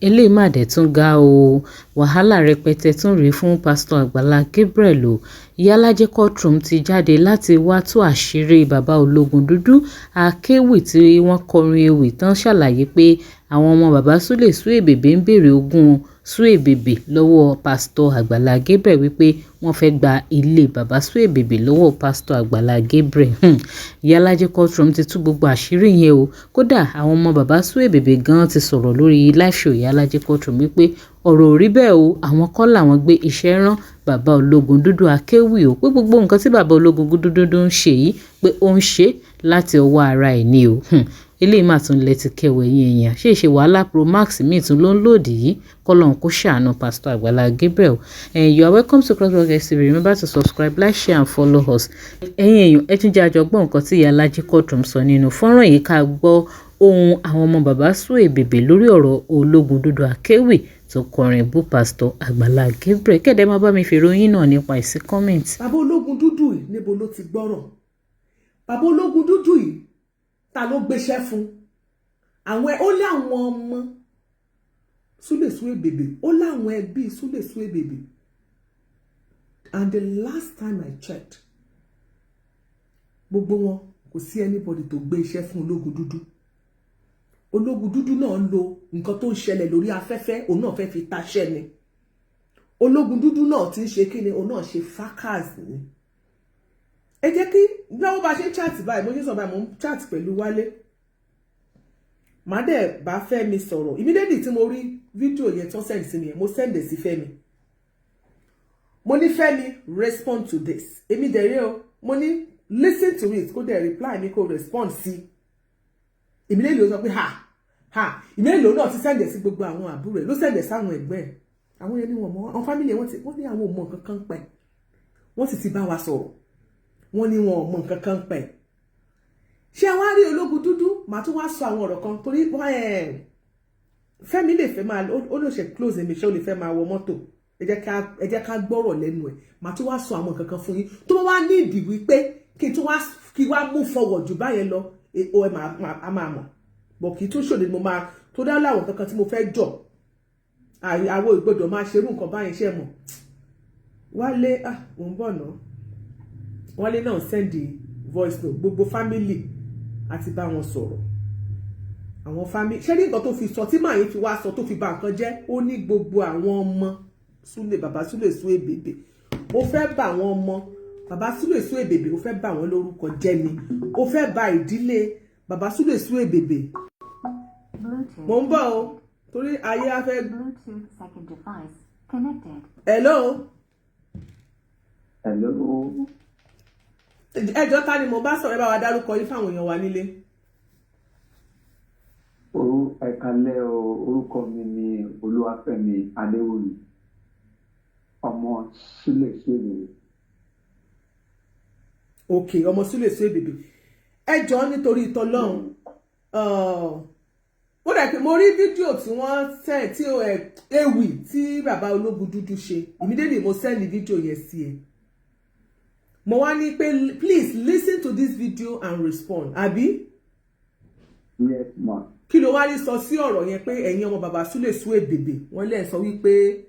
Eléyìí mà dé tún ga o. Wàhálà rẹpẹtẹ tún rèé fún Pásítọ̀ Àgbàlá Gabriel o. Ìyálájé courtroom ti jáde láti wáá tú àṣírí bàbá ológun dúdú akéwì tí wọ́n kọrin ewì tán, ṣàlàyé pé àwọn ọmọ bàbá Súlè Suebebe ń béèrè ogún Suebebe lọ́wọ́ Pásítọ̀ Àgbàlá Gabriel, wípé wọ́n fẹ́ gba ilé bàbá Suebebe lọ́wọ́ Pásítọ̀ Àgbàlá Gabriel. Ìyálájé courtroom ti tú gbogbo àṣírí yẹn o. Kódà àwọn ọmọ bàbá Suebebe gan ti sọ̀rọ̀ lórí live show Ìyálájé courtroom wípé ọ̀rọ̀ ò rí bẹ́ẹ̀ o, àwọn kọ́ làwọn gbé iṣẹ́ rán bàbá ológun dúdú akéwì o, pé gbogbo nǹkan tí bàbá ológun dúdú ń ṣe yìí, pé ó ń ṣe láti ọwọ́ ara ẹ̀ ni o. Eléyìí mà tún lẹ ti kẹwẹ́ yín èèyàn. Ṣé ìṣe wàhálà pro max míì tún ló ń lòdì yìí? Kọ́lọ́n kó ṣàánú Pastor Àgbàlá Gabriel. And you are welcome to Crossblog TV. Remember to subscribe, like, share and follow us. Ẹ̀yin èèyàn, ẹ tún jẹ́ àjọ gbọ́ nǹkan tí Ìyálájé courtroom sọ nínú fọ́nrán yìí, ká gbọ́ ohun àwọn ọmọ bàbá Suebebe lórí ọ̀rọ̀ ológun dúdú akéwì tó kọrin bú Pastor Àgbàlá Gabriel. Kẹ́dẹ́ má bá mi fèrè oyin náà nípa ìsí comment. Bàbá ológun dúdú yìí, níbo ló ti gbọ́rọ̀? Bàbá ológun dúdú yìí, ta ló gbéṣẹ́ fún? Àwọn ó lé àwọn ọmọ Súlè Suebebe, ó láwọn ẹbí Súlè Suebebe. And the last time I checked, gbogbo wọn, kò sí anybody tó gbé iṣẹ́ fún ológun dúdú. Ológun dúdú náà ń lo nǹkan tó ń ṣẹlẹ̀ lórí afẹ́fẹ́, òun náà fẹ́ fi taṣẹ́ ni. Ológun dúdú náà ti ń ṣe kí ni, òun náà ṣe fracas ni. Ẹ jẹ́ kí lọ́wọ́ bá ṣe ń chat báyìí, mo ṣe sọ báyìí, mo ń chat pẹ̀lú Wálé, màá dẹ̀ bá Fẹ́mi sọ̀rọ̀ immediately tí mo rí fídíò yẹn tó send sí mi yẹn. Mo send ẹ̀ sí Fẹ́mi. Mo ní, "Fẹ́mi, respond to this." Èmi dẹ̀ rí o, mo ní, "Listen to it," kó dẹ̀ reply mi, kó respond sí. Immediately ó sọ pé ha ha. Immediately náà ti send ẹ̀ sí gbogbo àwọn àbúrò ẹ̀, ló send ẹ̀ sáwọn ẹ̀gbẹ́ ẹ̀. Àwọn yẹn ní wọn mọ àwọn family ẹ̀, wọ́n ti wọ́n ní àwọn ò mọ nǹkan kan pẹ̀. Wọ́n sì ti bá wa sọ̀rọ̀, wọ́n ní wọn ò mọ nǹkan kan pẹ̀. Ṣé àwọn á rí ológun dúdú? Màá tún wá sọ àwọn ọ̀rọ̀ kan torí Fẹ́mi lè fẹ́ máa, ó lè ṣe close èmi, ṣé ó lè fẹ́ máa wọ mọ́tò. Ẹ jẹ́ ká gbọ́rọ̀ lẹ́nu ẹ̀. Màá tún wá sọ àwọn nǹkan kan fún yín tó bá wá ní ìdí wípé kí n tún wá kí wá move forward jù báyẹn lọ. Ó ẹ máa mọ̀ bọ̀ kí tún ṣòde mo máa tó dá láwọn kankan tí mo fẹ́ jọ. Àwọn ìgbọ́dọ̀ máa ṣerú nǹkan báyẹn. Ṣe mọ̀ Wálé, ah, mò ń bọ̀ náà. Wálé náà send voice note. Gbogbo family àti bá wọn sọ̀rọ̀, àwọn family. Ṣé ní nǹkan tó fi sọ tí màá yín fi wá sọ tó fi bà nǹkan jẹ́? Ó ní gbogbo àwọn ọmọ Súlè, bàbá Súlè Suebebe, ó fẹ́ bà àwọn ọmọ bàbá Súlè Suebebe, ó fẹ́ bà wọ́n lórúkọ jẹ́ ni. Ó fẹ́ bà ìdílé bàbá Súlè Suebebe. Mò ń bọ̀ o, torí ayé á fẹ́. Bluetooth second device connected. Hello. Hello. Ẹjọ́, ta ni mo bá sọ̀rọ̀? Ẹ bá wa dárúkọ yín fáwọn èèyàn wa nílé. Ẹ kálẹ́ o. Orúkọ mi ni Olúwafẹ́mi Adéwòye, ọmọ Súlè Suebebe. Ok, ọmọ Súlè Suebebe. Ẹ jọ̀ọ́, nítorí ìtọ́lọ́run, ó dà pé mo rí fídíò tí wọ́n send tí ewì tí bàbá ológun dúdú ṣe. Immediately mo send fídíò yẹn sí ẹ, mo wá ní pé, "Please listen to this video and respond," àbí? Yes, ma. Kí ló wá rí sọ sí ọ̀rọ̀ yẹn, pé ẹ̀yin ọmọ bàbá Súlè Suebebe, wọ́n lè sọ wípé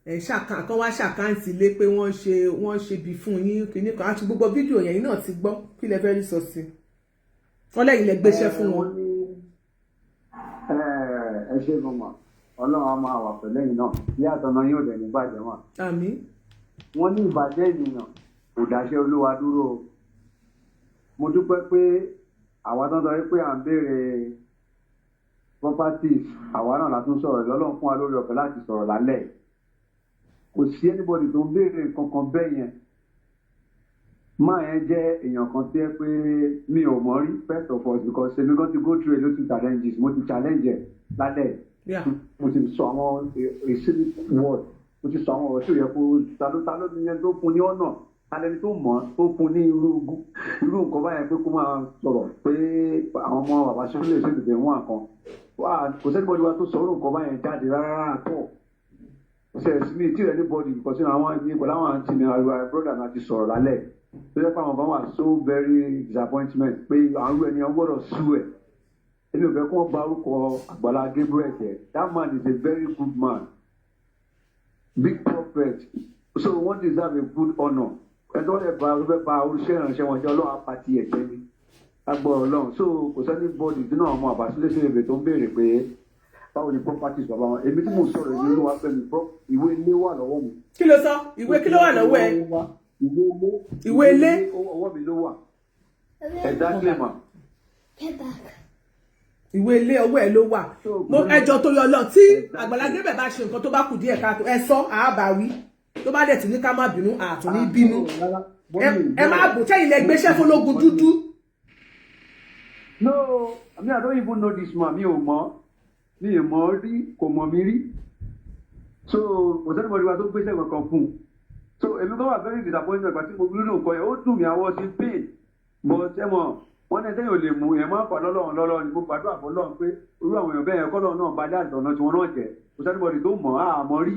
ẹ̀ ṣàkàn kan wá ṣàkáǹtì lé, pé wọ́n ṣe bí fún yín kìíní kan àti gbogbo fídíò yẹn náà ti gbọ́? Kí lẹ fẹ́ rí sọ sí? Wọ́n lẹ́yìn lẹ gbéṣẹ́ fún wọn. Ẹ ṣe gan ma. Ọlọ́run á máa wà pẹ̀lú ẹ̀yin náà bí àtọ̀nà yóò dẹ̀ ní bàjẹ́ wọn. Àmín. Wọ́n ní ìbàjẹ́ ènìyàn kò dáṣẹ́ Olúwa dúró o. Mo dúpẹ́ pé àwa tó ń sọ pé à ń béèrè properties, àwa náà la tún sọ̀rọ̀. Lọ́lọ́run fún wa lórí ọ̀fẹ́ láti sọ̀rọ̀ lálẹ́. Kò sí anybody tó ń béèrè kankan bẹ́ẹ̀ yẹn. Máa yẹn jẹ́ èèyàn kan tí ẹ pé mi ò mọ̀ rí, first of all because èmi gan ti go through a lot of challenges. Mo ti challenge ẹ̀ lálẹ́. Mo ti sọ àwọn a civic word, mo ti sọ àwọn ọ̀rọ̀ tí ò yẹ kó. Ta ló ní ẹni tó fún ní ọ̀nà? Ta lẹni tó mọ̀ tó fún ní irú nǹkan báyẹn pé kó máa sọ̀rọ̀ pé àwọn ọmọ bàbá Súlè Suebebe wọn kan wà? Kò sí anybody wa tó sọ irú nǹkan báyẹn jáde rárá tó ṣe mi tí rẹ̀ anybody, because àwọn ẹbí pẹ̀lú àwọn àǹtí mi, àwọn brother mi àti sọ̀rọ̀ lálẹ́ tó jẹ́ pé àwọn kan wà so very disappointment pé àwọn ẹni wọn gbọ́dọ̀ sú ẹ̀. Èmi ò fẹ́ kí wọ́n bà orúkọ Àgbàlá Gabriel jẹ́. That man is a very good man, big prophet, so wọ́n deserve a good honour. Ẹni tó lè ba ló fẹ́ ba oríṣẹ́ ìránṣẹ́ wọn jẹ́, Ọlọ́run apàtì ẹ̀jẹ̀ ni agbọ́ Ọlọ́run. So kò sẹ́ni bọ́ọ̀dì nínú àwọn ọmọ àbásílẹ̀ sí ebè tó ń béèrè pé báwo ni properties bàbá wọn. Èmi tí mò ń sọ̀rọ̀, èmi ló wá fẹ́ mi, ìwé ilé wà lọ́wọ́ mi. Kí ló sọ? Ìwé kí ló wà lọ́wọ́ ẹ? Ìwé ilé. Ìwé ilé? Ọwọ́ mi ló wà, exactly ma. Ìwé ilé ọwọ́ ẹ ló wà. Mo ẹjọ́ torí Ọlọ́run, tí Àgbàlá Gabriel bá ṣe nǹkan tó bá kù díẹ̀ káàtó, ẹ sọ, àábàwí. Tó bá dẹ̀ tún ní ká má bínú, àtún ní bínú. Ẹ má bò sẹ́yìn lẹ gbéṣẹ́ fọlọ́gun dúdú. No, I mean, I don't even know this man. Mi ò mọ̀, mi ò mọ̀ rí, kò mọ̀ mi rí. So kò sẹ́ni mọ̀rí wa tó gbéṣẹ́ kankan fún un. So èmi kọ́ wà very disappointed ìgbà tí mo rí nǹkan yẹn. Ó dùn mí, àwọ̀ sí pain, but ẹ mọ̀ wọ́n ní sẹ́yìn ò lè mú yẹn máa ń fà lọ́lọ́run lọ́lọ́ ni. Mo gbàdúrà fọlọ́run pé irú àwọn èèyàn bẹ́ẹ̀ yẹn, kọ́lọ́run náà bá dá àtọ̀nà tí wọ́n náà jẹ́. Kò sẹ́ni mọ̀rí tó mọ̀ á mọ̀ rí.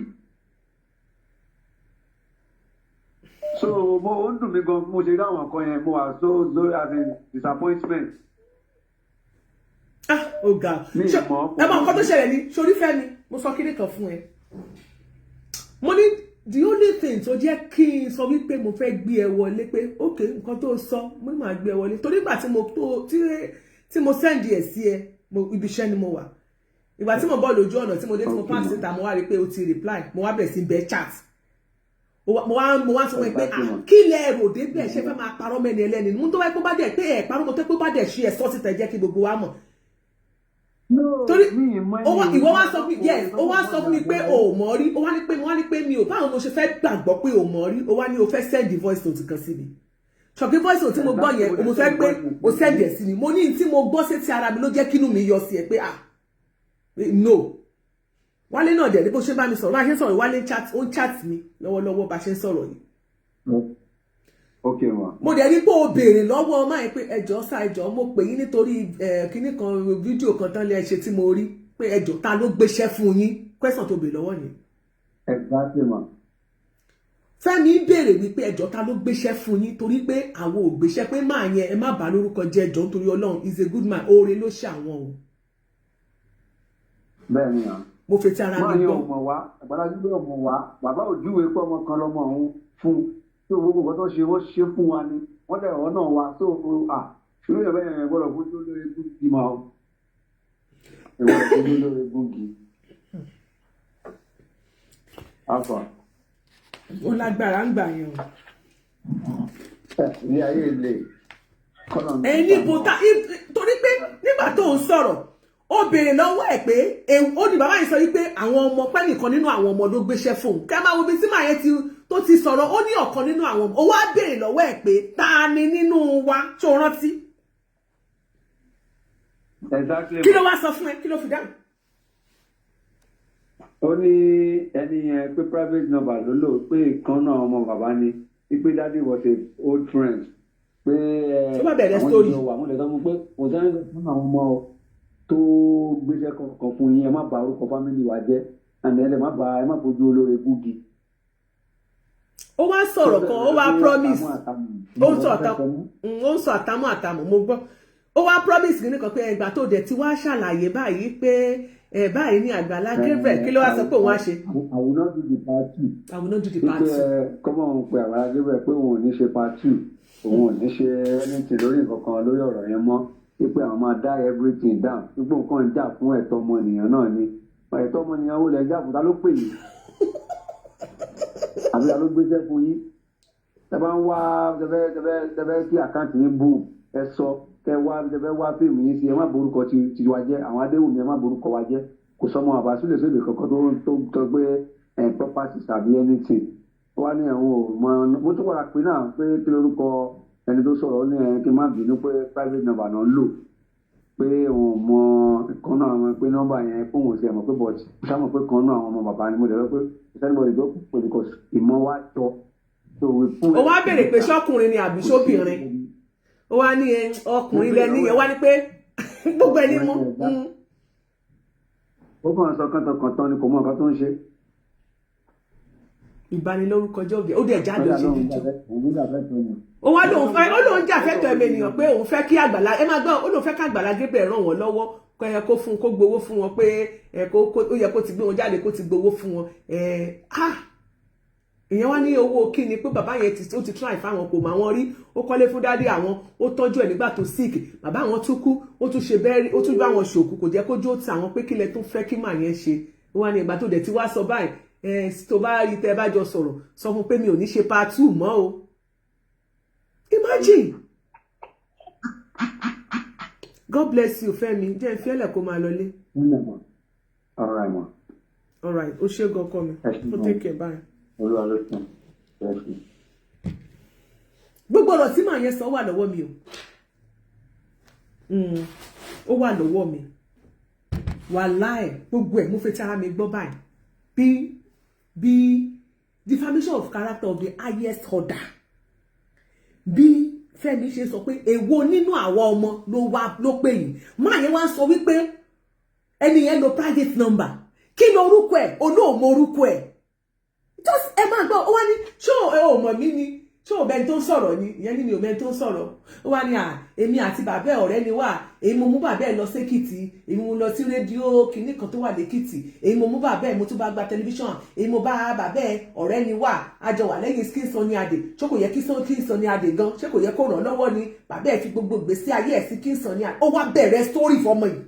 So mo ó ń dùn mí gan mo ṣe rí àwọn nǹkan yẹn. Mo wà so so as in disappointment. Ah, ó ga. Mi ì mọ̀. Ẹ mọ nǹkan tó ṣẹlẹ̀ ní sórí Fẹ́mi, mo sọ kíní kan fún ẹ. Mo ní the only thing tó jẹ́ kí n sọ wípé mo fẹ́ gbé ẹ wọlé pé ok, nǹkan tó sọ, mo ní màá gbé ẹ wọlé, torí ìgbà tí mo tó tí mo send ẹ sí ẹ, mo ibi iṣẹ́ ni mo wà. Ìgbà tí mo bọ́ lójú ọ̀nà tí mo dé, tí mo park síta, mo wá rí i pé o ti reply. Mo wá bẹ̀rẹ̀ sí bẹ́ẹ̀ chat. Mo wá sọ fún ẹ pé, ah, kí lẹ rò débẹ̀? Ṣe fẹ́ máa parọ́ mẹ́ni ẹlẹ́ni? Mú tó wáyé pé ó bá dẹ̀ pé ẹ̀ parọ́ mọ́, tó pé ó bá dẹ̀ ṣe ẹ̀ sọ́ síta, ẹ jẹ́ kí gbogbo wa mọ̀. Torí mi ì mọ̀. Ìwọ wá sọ fún mi, yes, ó wá sọ fún mi pé o ò mọ̀ rí. Ó wá ní pé, mo wá ní pé mi ò, báwo mo ṣe fẹ́ gbàgbọ́ pé o mọ̀ rí? Ó wá ní o fẹ́ send the voice note kan sí mi. Ṣọ̀kí voice note tí mo gbọ́ yẹn, mo fẹ́ pé o send ẹ̀ sí mi. Mo ní tí mo gbọ́ sétí ara mi ló jẹ́ kínú mi yọ sí ẹ pé, ah, no. Wálé náà dẹ̀ ní bó ṣe bá mi sọ̀rọ̀, bá ṣe ń sọ̀rọ̀, Wálé ń chat, ó ń chat mi lọ́wọ́lọ́wọ́ bá ṣe ń sọ̀rọ̀ yìí. Ok ma. Mo dẹ̀ rí pé o béèrè lọ́wọ́ ọmọ yẹn pé ẹjọ́ sá, ẹjọ́, mo pè yín nítorí kinní kan, fídíò kan tán lé ẹ ṣe tí mo rí, pé ẹjọ́, ta ló gbéṣẹ́ fún yín? Question tó béèrè lọ́wọ́ yẹn. Exactly ma. Fẹ́mi béèrè wípé ẹjọ́, ta ló gbéṣẹ́ fún yín, torí pé àwọn ò gbéṣẹ́, pé máa yẹn, ẹ má bà lórúkọ jẹ́, ẹjọ́, nítorí Ọlọ́run, is a good man, oore ló ṣe àwọn o. Bẹ́ẹ̀ ni à. Mo fetí ara máa mi yan gbọ́. Ọmọ wa Àgbàlá Gabriel, ọmọ wa bàbá òjúwe pé ọmọ kan lọmọ òun fún tó gbogbo nǹkan tó ṣe, wọ́n ṣe fún wa ni, wọ́n dẹ̀ ọ̀nà wa tó à ṣùgbọ́n ìyàbẹ̀ yẹn gbọ́dọ̀ fojú lórí gúngi máa o, ìwọ́n fojú lórí gúngi. Alfa. Ó lágbára ń gbà yẹn o. Ní ayé ilé kọ́nà. Ẹni bó ta, torí pé nígbà tó ń sọ̀rọ̀, ó béèrè lọ́wọ́ ẹ̀ pé ó ní bàbá yìí sọ wípé àwọn ọmọ pẹ́ nìkan nínú àwọn ọmọ ló gbéṣẹ́ fóun. Kẹ́ máa wo ibi tí màá yẹn ti tó ti sọ̀rọ̀. Ó ní ọ̀kan nínú àwọn ọmọ. Ó wá béèrè lọ́wọ́ ẹ̀ pé ta ni nínú wa tó rántí? Exactly. Kí ló wá sọ fún ẹ? Kí ló fi dáhùn? Ó ní ẹni yẹn pé private number ló lò, pé ìkan náà ọmọ bàbá ni, wípé daddy was a old friend, pé Tó bá bẹ̀rẹ̀ àwọn story. ìjọ wà. Mo lè sọ fún pé kò sẹ́ni fún àwọn ọmọ o tó gbéṣẹ́ kankan fún yín. Ẹ má bà orúkọ family wa jẹ́, and ẹ lè má bà, ẹ má bójú olóore gúgi. Ó wá sọ̀rọ̀ kan, ó wá promise, ó ń sọ àtàmú àtàmú, mo gbọ́. Ó wá promise kìíní kan pé ẹgbà tó dẹ̀ ti wá ṣàlàyé báyìí pé ẹ báyìí ní Àgbàlá Gabriel, kí ló wá sọ pé òun á ṣe? I will not do the part two. I will not do the wípé part two. Kọ́mọ̀ òun pe Àgbàlá Gabriel pé òun ò ní ṣe part two, òun ò ní ṣe anything lórí nǹkan kan lórí ọ̀rọ̀ yẹn mọ́, wípé àwọn máa die everything down, wípé nǹkan ń jà fún ẹ̀tọ́ ọmọnìyàn náà ni. Ẹ̀tọ́ ọmọnìyàn wo lẹ̀ ń jà fún? Ta ló pè yín, àbí ta ló gbéṣẹ́ fún yín? Tẹ bá ń wá tẹfẹ́ kí account yín boom, ẹ sọ kẹ wá tẹfẹ́ wá fíìmù yín sí. Ẹ má borúkọ ti wa jẹ́. Àwọn Adéwùmí, ẹ má borúkọ wa jẹ́. Kò sọmọ àbásílẹ̀ sóbì kankan tó gbé ẹ properties tàbí anything. Ó wá ní ẹ̀hún ò mọ. Mo tún padà pé náà pé kí lorúkọ ẹni tó sọ̀rọ̀. Ó ní ẹ kí n má bínú pé private number náà ń lò, pé òun ò mọ ìkan náà àwọn, pé nọ́mbà yẹn fóun ò sí ẹ̀ mọ̀, pé but mo ṣá mọ̀ pé kan náà àwọn ọmọ bàbá ni. Mo lè sọ pé anybody tó pè because ìmọ̀ wa jọ. So we put. Ó wá béèrè pé ṣọ́kùnrin ni àbí ṣóbìnrin. Ó wá ní ẹ, ọkùnrin lẹni yẹn. Wá ní pé gbogbo ẹni mú. Ó kàn sọ kántankàntan ni, kò mọ nǹkan tó ń ṣe. Ìbanilórúkọ jẹ́ òbí. Ó dẹ̀ jáde, ó ṣe fídíò. Òun jà fẹ́ tó yàn. Ó wá lóun fẹ́, ó lóun jà fẹ́tọ̀ ẹ̀mọ ènìyàn, pé òun fẹ́ kí Àgbàlá, ẹ máa gbọ́, ó lóun fẹ́ kí Àgbàlá Gabriel ràn wọ́n lọ́wọ́. Kó yẹ kó fún, kó gbowó fún wọn, pé ẹ kó ó yẹ kó ti gbé wọn jáde, kó ti gbowó fún wọn. Ẹ ah, ìyẹn wá ní owó kí ni? Pé bàbá yẹn ti, ó ti try fáwọn, kò mọ àwọn rí. Ó kọ́lé fún daddy àwọn, ó tọ́jú ẹ̀ nígbà tó sick. Bàbá àwọn tún kú, ó tún ṣe bẹ́ẹ̀rí, ó tún bá wọn ṣòkú, kò jẹ́ kójú ó ti àwọn. Pé kílẹ̀ tó fẹ́ kí màá yẹn ṣe? Ó wá ní ìgbà tó dẹ̀ ti wá sọ báyìí, ẹ tó bá rí, tẹ́ bá jọ sọ̀rọ̀, sọ fún pé mi ò ní ṣe part two mọ́ o. Imagine. God bless you, Fẹ́mi. Jẹ́ n fi ẹ́lẹ̀ kó máa lọlé. All right, ma. All right, ó ṣe gan, ọkọ mi. Ẹ ṣé Ó gan. Take care, bye. Olúwa ló tún. Ẹ ṣé. Gbogbo ọ̀rọ̀ tí màá yẹn sọ wà lọ́wọ́ mi o. Ó wà lọ́wọ́ mi, wàláì. Gbogbo ẹ̀ mo fi tara mi gbọ́ báyìí, bí defamation of character of the highest order, bí Fẹ́mi ṣe sọ pé èwo nínú àwa ọmọ ló wá ló pè yìí. Máa yẹn wá ń sọ wípé ẹni yẹn lo private number. Kí ló orúkọ ẹ̀? Olóòmọ orúkọ ẹ̀. Just ẹ máa gbọ́. Ó wá ní, ṣé ò mọ̀ mí ni? Ṣé ò bẹni tó ń sọ̀rọ̀ ni? Ìyẹn ní mi ò bẹni tó ń sọ̀rọ̀. Ó wá ní, à, èmi àti bàbá ẹ̀ ọ̀rẹ́ ni wà. Èmi mo mú bàbá ẹ̀ lọ sékìtì, èmi mo lọ sí rédíò kìíní kan tó wà lẹ́kìtì, èmi mo mú bàbá ẹ̀, mo tún bá gba tẹlifíṣàn, èmi mo bá bàbá ẹ̀, ọ̀rẹ́ ni wà, a jọ wà lẹ́yìn King Sunny Adé. Ṣé kò yẹ kí King Sunny Adé gan, ṣé kò yẹ kó ràn lọ́wọ́ ni? Bàbá ẹ̀ fi gbogbo ìgbésí ayé ẹ̀ sí King Sunny Adé. Ó wá bẹ̀rẹ̀ story fọmọ yìí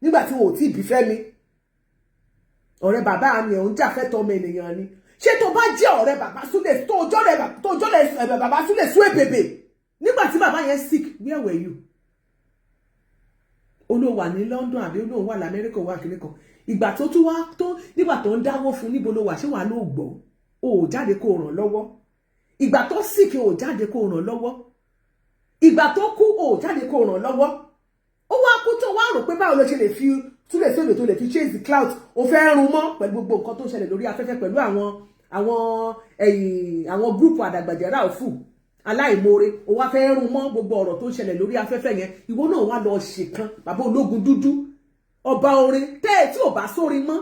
nígbà tí wọn ò tí ì bí Fẹ́mi. Ọ̀rẹ́ bàbá mi ò ń jà fẹ́ tọmọ ènìyàn ni. Ṣé tó bá jẹ́ ọ̀rẹ́ bàbá Súlẹ̀, tó jọ́rẹ́ bàbá Súlẹ̀ sú èbèbè nígbà tí bàbá yẹn sick, where were you? Olóò wà ní London àbí olóò wà lamẹ́ríkà, wà kíní kan. Ìgbà tó tún wá tó, nígbà tó ń dáwó fún, níbo ló wà? Ṣé wàá ló gbọ́? O ò jáde kó ràn lọ́wọ́. Ìgbà tó sick, o ò jáde kó ràn lọ́wọ́. Ìgbà tó kú, o ò jáde kó ràn lọ́wọ́. Ó wá kú tó, wá rò pé báwo ló ṣe lè fi Súlẹ̀ sóbè tó lè fi chase the clout. Ó fẹ́ run mọ́ pẹ̀lú gbogbo nǹkan tó ń ṣẹlẹ̀ lórí afẹ́fẹ́, pẹ̀lú àwọn ẹ̀yìn, àwọn group àdàgbàjẹ́rà òfù aláìmoore. Ó wá fẹ́ run mọ́ gbogbo ọ̀rọ̀ tó ń ṣẹlẹ̀ lórí afẹ́fẹ́ yẹn. Ìwọ náà wá lọ ṣèkan bàbá ológun dúdú, ọba orin. Tẹ́ ẹ tí ò bá sórin mọ́,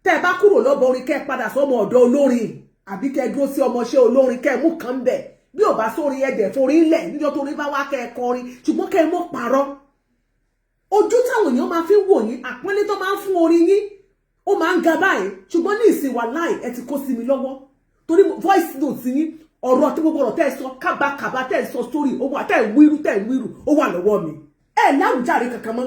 tẹ́ ẹ bá kúrò lọ́bọ orin, kẹ́ ẹ padà sọ́mọ ọ̀dọ̀ olórin, àbí kẹ́ ẹ dúró sí ọmọọṣẹ́ olórin, kẹ́ ẹ mú kan bẹ̀. Bí ò bá sórin, ẹ̀dẹ̀ forí lẹ̀ níjọ́ tó rí bá wá, kẹ́ ẹ kọrin, ṣùgbọ́n kẹ́ ẹ mọ́ parọ́. Ojú táwọn èèyàn máa fi ń wò yín, àpọ́nlé tó máa ń fún orin yín, ó máa ń ga báyìí. Ṣùgbọ́n ní ìsìn, wàláì, ẹ ti kó sí mi lọ́wọ́, torí voice note yín, ọ̀rọ̀ tí gbogbo ọ̀rọ̀ tẹ́ ẹ sọ kábàkàbà, tẹ́ ẹ sọ sórí owó, tẹ́ ẹ wíru, tẹ́ ẹ wíru, ó wà lọ́wọ́ mi. Ẹ láwùjáre kankan mọ́,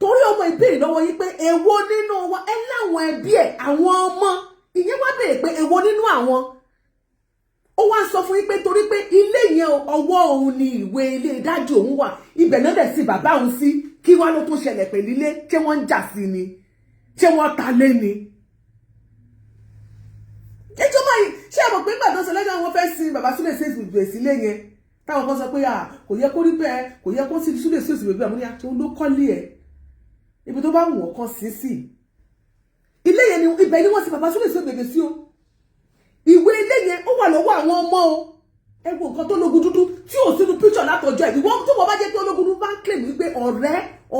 torí ọmọ ìbéèrè lọ́wọ́ yín pé èwo nínú wa? Ẹ láwọn ẹbí ẹ, àwọn ọmọ. Ìyẹn wá béèrè pé èwo nínú àwọn. Ó wá sọ fún yín pé torí pé ilé yẹn, ọwọ́ òun ni ìwé ilé dájú òun wà, ibẹ̀ náà dẹ̀ sí bàbá òun sí. Kí wá ló tó ṣẹlẹ̀ pẹ̀lú ilé? Ṣé wọ́n ń jà sí ni? Ṣé wọ́n ta lé ni? Ẹjọ́ báyìí, ṣé ẹ mọ̀ pé nígbà tó ṣe lẹ́jọ́, wọn fẹ́ sin bàbá Súlè sí ìgbè sílé yẹn, táwọn kan sọ pé à kò yẹ kó rí bẹ́ẹ̀, kò yẹ kó Súlè sí ìgbè bẹ́ẹ̀. Mo ní àti òun ló kọ́lé ẹ̀, ibi tó bá wù ọ́ kán sí ilé yẹn ni. Ibẹ̀ ni wọ́n ti bàbá Súlè sí ìgbè sí o. Ìwé ilé yẹn, ó wà lọ́wọ́ àwọn ọmọ o. Ẹ wo nǹkan tó lógun dúdú tí ò sínú píṣọ̀ látọjọ́ ẹ̀. Ìwọ tó wọ́n bá jẹ́ pé ológun dúdú bá ń claim wípé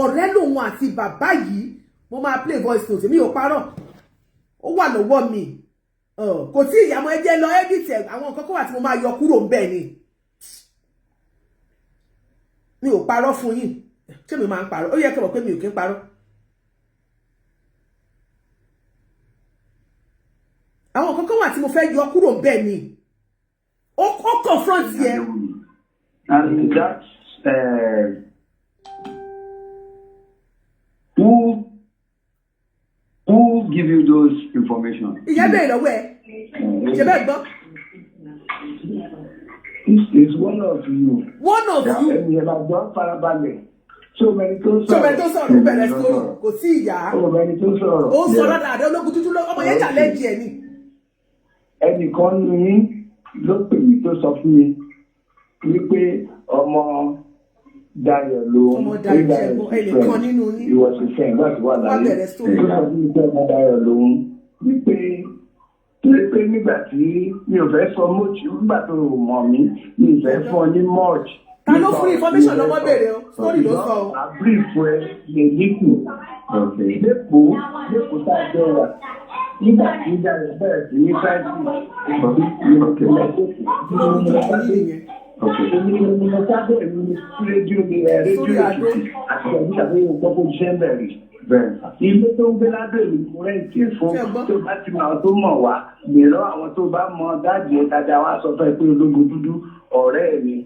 ọ̀rẹ́ lòun àti bàbá yìí, mo máa play voice note mi, ò parọ́, ó wà lọ́wọ́ mi. Kò tí ìyàmọ́, ẹ jẹ́ lọ edit ẹ̀. Àwọn nǹkan kan wà tí mo máa yọ kúrò ń bẹ̀ ni. Mi ò parọ́ fún yín. Ṣé mi máa ń parọ́? Ó yẹ kí n mọ̀ pé mi ò kí ń parọ́. Àwọn nǹkan kan wà tí mo fẹ́ yọ kúrò ń bẹ̀ ni. Ó confront yẹ. And that's who give you those information? Ìyá bẹ́ẹ̀ lọ́wọ́ ẹ, ṣe bẹ́ẹ̀ gbọ́. This is one of you. One of you. Ẹni ẹ máa gbọ́, farabalẹ̀. Ṣé o mẹni tó sọ̀rọ̀? Ṣé o mẹni tó sọ̀rọ̀? Ó bẹ̀rẹ̀ sọ̀rọ̀, kò sí ìyá. O mẹni tó sọ̀rọ̀. Ó ń sọ lọ́dà àdé ológun dúdú, ọmọ yẹn challenge ẹ̀ ni. Ẹnìkan ní ló pè mí tó sọ fún mi wípé ọmọ Dayọ̀ ló Ọmọ Dayọ̀, ṣẹ́gun, ẹnìkan nínú yín. Ìwọ ṣe fẹ́ nígbà tí wà Wá láyé. bẹ̀rẹ̀ story. Tó sọ fún mi pé ọmọ Dayọ̀ lòun, wípé pé nígbà tí mi ò fẹ́ sọ much, nígbà tó mọ̀ mí, mi ò fẹ́ fún ọ ní much. Ta ló fún information lọ́mọ béèrè o? Story ló sọ o. A brief ẹ lè líkù lẹ́kọ̀ọ́ tá a jọ wà nígbà tí Dayọ̀ bẹ̀rẹ̀ sí ní crisis. Ológun dúdú yìí nìyẹn. Èmi ni mo lọ sábẹ́ èmi ní rédíò mi ẹ̀ rédíò Sórí Adó. Èkìtì àti ẹ̀mí àbẹ́yẹ gbọ́ kó jẹ́ ń bẹ̀rẹ̀. Bẹ́ẹ̀. Ilé tó ń gbé lábẹ́ mi mo rent ẹ̀ fún. Ṣé ẹ gbọ́? Tó bá ti mọ àwọn tó mọ̀ wá gbèrò, àwọn tó bá mọ dáàdì ẹ̀ dáadáa wá sọ fún ẹ pé ológun dúdú ọ̀rẹ́ mi.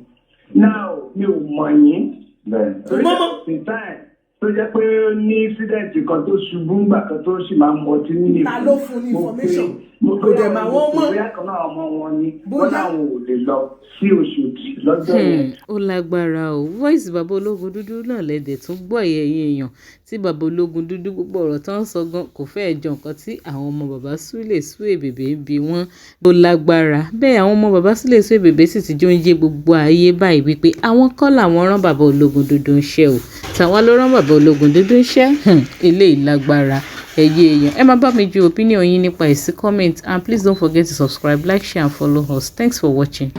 Now, mi ò mọ̀ yín. Bẹ́ẹ̀. Mọ́mọ́. The time tó jẹ́ pé ó ní incident kan tó ṣubú ńgbà kan tó sì máa ń mọtí ní Ta ló fún ní information? Mo Kò dẹ̀ mà wọ́n mọ̀. Bóyá kan náà ọmọ wọn ni Bóyá. wọ́n láwọn ò lè lọ sí Òṣòdì lọ́jọ́ yẹn. Ó lágbára o. Voice bàbá ológun dúdú náà lẹ́dẹ̀ tún gbọ́. Ẹ̀yìn èèyàn tí bàbá ológun dúdú, gbogbo ọ̀rọ̀ tó ń sọ gan kò fẹ́ẹ̀ jọ nǹkan tí àwọn ọmọ bàbá Súlè Suebebe ń bi wọ́n. Ó lágbára bẹ́ẹ̀. Àwọn ọmọ bàbá Súlè Suebebe sì ti jó ń yé gbogbo ayé báyìí wípé àwọn kọ́ làwọn rán bàbá ológun dúdú ń ṣe o. Tàwọn ló rán bàbá ológun dúdú ń ṣe. Eléyìí lágbára. Ẹ̀yin èèyàn, ẹ máa bá mi ju opinion yín nípa ẹ̀ sí comment, and please don't forget to subscribe, like, share and follow us. Thanks for watching.